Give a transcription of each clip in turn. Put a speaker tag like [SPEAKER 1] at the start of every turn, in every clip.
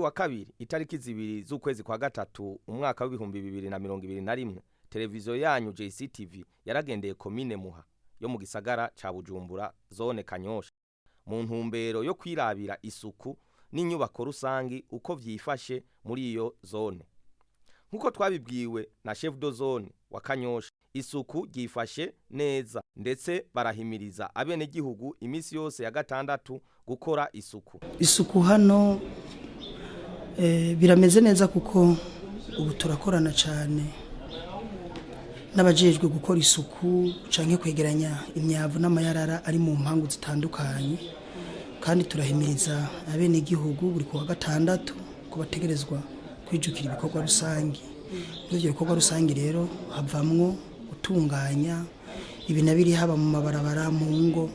[SPEAKER 1] Kuri uyu wa kabiri, itariki 2 z'ukwezi kwa gatatu, umwaka w'2021, televiziyo yanyu JCTV yaragendeye komine Muha yo mu gisagara ca Bujumbura, zone Kanyosha, mu ntumbero yo kwirabira isuku n'inyubako rusangi uko vyifashe muri iyo zone. Nk'uko twabibwiwe na chef de zone wa Kanyosha, isuku ryifashe neza, ndetse barahimiriza abenegihugu imisi yose ya gatandatu gukora isuku.
[SPEAKER 2] Isuku hano birameze neza, kuko ubu turakorana cyane n'abajejwe gukora isuku canke kwegeranya imyavu n'amayarara ari mu mpangu zitandukanye. Kandi turahimiriza abenegihugu buri kuwa gatandatu ko bategerezwa kwijukira ibikorwa rusangi. Muri ibyo bikorwa rusangi rero havamwo gutunganya ibi na biri, haba mu mabarabara, mu ngo.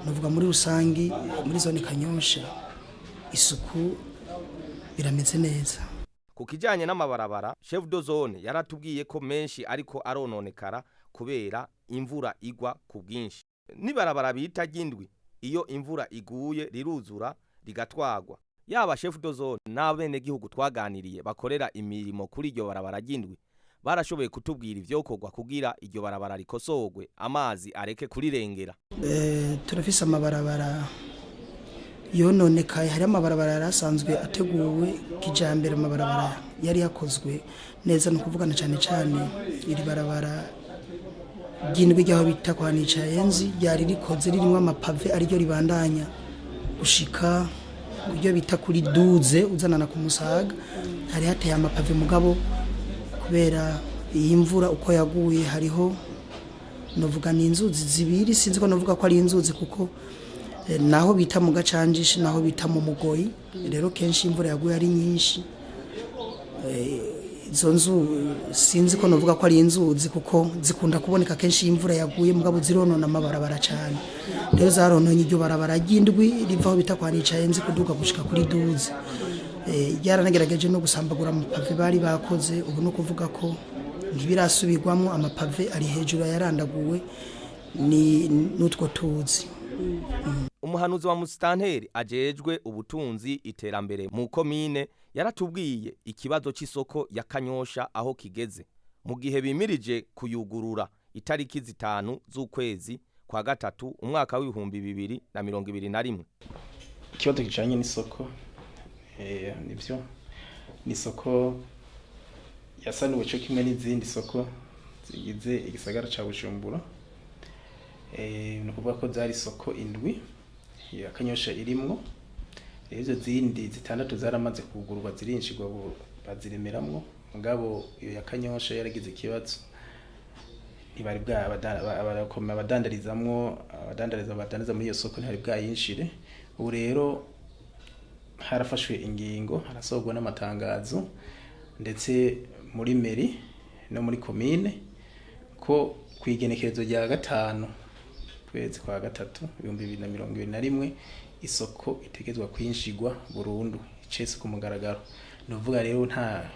[SPEAKER 2] Nuvuga muri rusangi, muri zone Kanyosha isuku birameze neza.
[SPEAKER 1] Ku kijanye n'amabarabara, chef de zone yaratubwiye ko menshi ariko arononekara kubera imvura igwa ku bwinshi. N'ibarabara bita ry'indwi, iyo imvura iguye riruzura rigatwagwa. Yaba chef de zone n'abenegihugu twaganiriye bakorera imirimo kuri iryo barabara ry'indwi barashoboye kutubwira ivyokorwa kugira iryo barabara rikosorwe, amazi areke kurirengera.
[SPEAKER 2] Turafise amabarabara yononekaye. Hari amabarabara yari asanzwe ateguwe kijambere, amabarabara yari yakozwe neza, ni ukuvugana cyane cyane iri barabara ry'indwi ry'aho bita kwa Nicayenzi, ryari rikoze ririmo amapave, ariryo ribandanya gushika kuryo bita kuri duze uzanana ku Musaga. Hari hateye amapave, mugabo kubera iyi mvura uko yaguye, hariho novuga ni inzuzi zibiri, sinzi ko novuga ko ari inzuzi, kuko naho bita mu Gacanjishi, naho bita mu Mugoyi. Rero kenshi imvura yaguye ari nyinshi, izo nzu sinzi ko novuga ko ari inzuzi, kuko zikunda kuboneka kenshi iyo imvura yaguye, mugabo zironona amabarabara cyane. Rero zarononye iryo barabara ry'indwi riva aho bita kwa Nicayenzi kuduga gushika kuri duze. Ryaranagerageje no gusambagura amapave bari bakoze. Ubu no kuvuga ko ntibirasubirwamo, amapave ari hejuru yarandaguwe ni n'utwo tuzi.
[SPEAKER 1] Umuhanuzi wa musitanteri ajejwe ubutunzi, iterambere mu komine yaratubwiye ikibazo c'isoko ya Kanyosha aho kigeze mu gihe bimirije kuyugurura itariki 5 z'ukwezi kwa gatatu, umwaka w'2021.
[SPEAKER 3] Ikibazo kijanye n'isoko, nivyo, ni isoko yasanuwe co kimwe n'izindi soko zigize igisagara ca Bujumbura. Ni ukuvuga ko zari isoko indwi, ya Kanyosha irimwo. Rero izo zindi zitandatu zaramaze kugurwa, zirinjirwa, baziremeramwo, mugabo iyo ya Kanyosha yaragize ikibazo, ntibari bwa abadandarizamwo, abadandariza badandariza muri iyo soko ntibari bwayinjire. Ubu rero harafashwe ingingo, harasohorwa n'amatangazo, ndetse muri mairie no muri komine, ko kw'igenekerezo rya 5 kwezi kwa gatatu 2021 isoko itegerezwa kwinjirwa burundu icese ku mugaragaro. Ni ukuvuga rero nta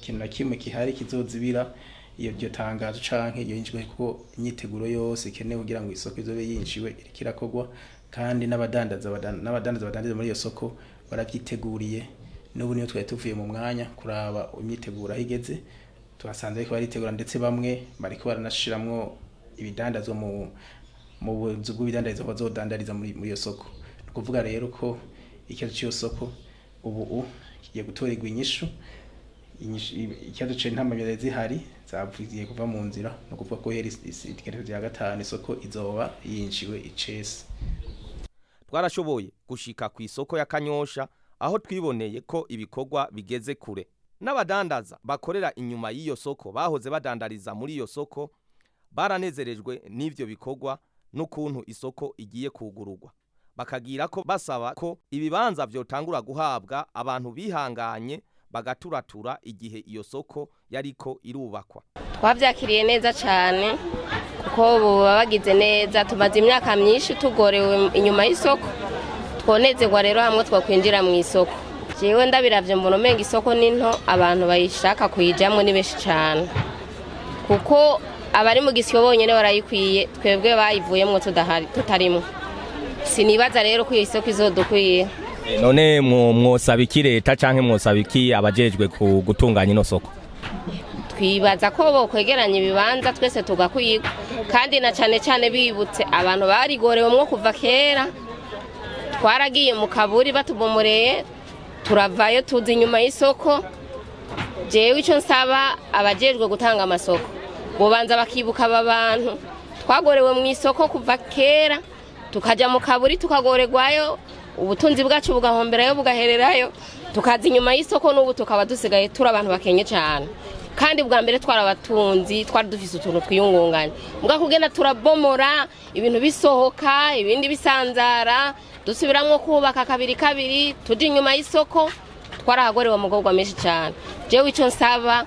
[SPEAKER 3] kintu na kimwe gihari kizozibira iyo iryo tangazo canke iyo yinjirwa, kuko imyiteguro yose ikenewe kugira ngo isoko izobe yinjiwe iriko irakorwa, kandi n'abadandaza badandariza muri iyo soko baravyiteguriye. N'ubu niyo twari tuvuye mu mwanya kuraba imyiteguro aho igeze, tuhasanze bariko baritegura, ndetse bamwe bariko baranashiramwo ibidandazwa mu buzu bw'ibidandarizo bazodandariza muri iyo soko. Ni ukuvuga rero ko ikibazo c'iyo soko ubu kigiye gutorerwa inyishu. Ikibazo c'intambamyi zihari zavuye kuva mu nzira. Ni ukuvuga ko guhera igenekerezo rya 5 isoko izoba yinjiwe icese.
[SPEAKER 1] Twarashoboye gushika ku isoko ya Kanyosha, aho twiboneye ko ibikorwa bigeze kure. N'abadandaza bakorera inyuma y'iyo soko bahoze badandariza muri iyo soko baranezerejwe n'ivyo bikorwa n'ukuntu isoko igiye kugururwa, bakagira ko basaba ko ibibanza vyotangura guhabwa abantu bihanganye bagaturatura igihe iyo soko yariko irubakwa.
[SPEAKER 4] Twabyakiriye neza cyane, kuko ubu baba bagize neza. Tumaze imyaka myinshi tugorewe inyuma y'isoko, twonezerwa rero hamwe twakwinjira mu isoko. Jewe ndabiravye mbona umenga isoko ni nto, abantu bayishaka kuyijamwo ni benshi cyane, kuko abari mu gisyo bonyene barayikwiye, twebwe bayivuyemwo tudahari, tutarimwo. Sinibaza rero ko iyo isoko izodukwiye.
[SPEAKER 1] None mwosaba iki leta canke mwosaba iki abajejwe ku gutunganya ino soko?
[SPEAKER 4] Twibaza ko bokwegeranya ibibanza twese tugakwigwa, kandi na cane cane bibutse abantu barigorewemwo kuva kera. Twaragiye mu kaburi batubomoreye, turavayo tuza inyuma y'isoko. Jewe ico nsaba abajejwe gutanga amasoko, bobanza bakibuka aba bantu twagorewe mu isoko kuva kera, tukaja mu kaburi tukagoregwayo, ubutunzi bwacu bugahomberayo bugahererayo, tukaza inyuma y'isoko, n'ubu tukaba dusigaye turi abantu bakenye cyane. Kandi bwa mbere twari abatunzi, twari dufise utuntu twiyungunganya. Mbwa kugenda turabomora, ibintu bisohoka, ibindi bisanzara, dusubiramwo kubaka kabiri kabiri, tuja inyuma y'isoko, twarahagorewe amagorwa menshi cyane. Jewe ico nsaba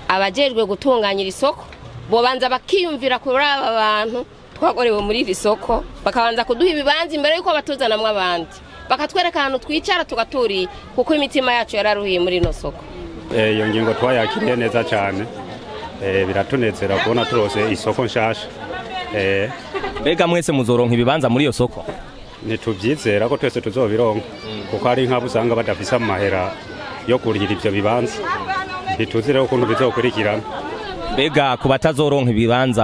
[SPEAKER 4] abajejwe gutunganya iri soko, bobanza bakiyumvira kuri aba bantu twagorewe muri iri soko, bakabanza kuduha ibibanza imbere y'uko batuzanamwo abandi, bakatwereka ahantu twicara tugaturiye, kuko imitima yacu yararuhiye muri ino soko.
[SPEAKER 5] Iyo ngingo twayakiriye neza cyane. Biratunezera kubona turose isoko nshasha.
[SPEAKER 1] Mbega mwese muzoronka ibibanza muri iyo soko?
[SPEAKER 5] Ntitubyizera ko twese tuzobironka, kuko hari nk'abo usanga badafise amahera yo kurihira ivyo bibanza. Ntituzi rero ukuntu bizokurikirana.
[SPEAKER 1] Mbega ku batazoronka ibibanza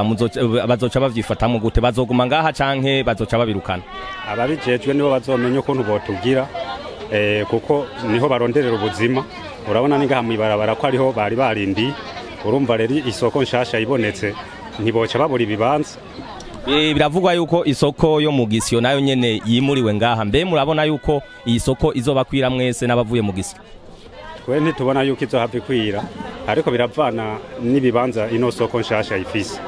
[SPEAKER 1] bazoca bavyifatamwo gute? Bazoguma ngaha canke bazoca babirukana?
[SPEAKER 5] Ababijejwe nibo bazomenya ukuntu botugira, kuko niho baronderera ubuzima. Urabona ni ngaha mw'ibarabara ko ariho bari barindiye. Urumva rero isoko nshasha ibonetse, ntiboca babura ibibanza.
[SPEAKER 1] Biravugwa yuko isoko yo mu Gisyo nayo nyene yimuriwe ngaha. Mbe murabona yuko iyi soko izobakwira mwese n'abavuye mu Gisyo?
[SPEAKER 5] Twe ntitubona yuko izohava ikwira, ariko biravana n'ibibanza ino soko nshasha ifise.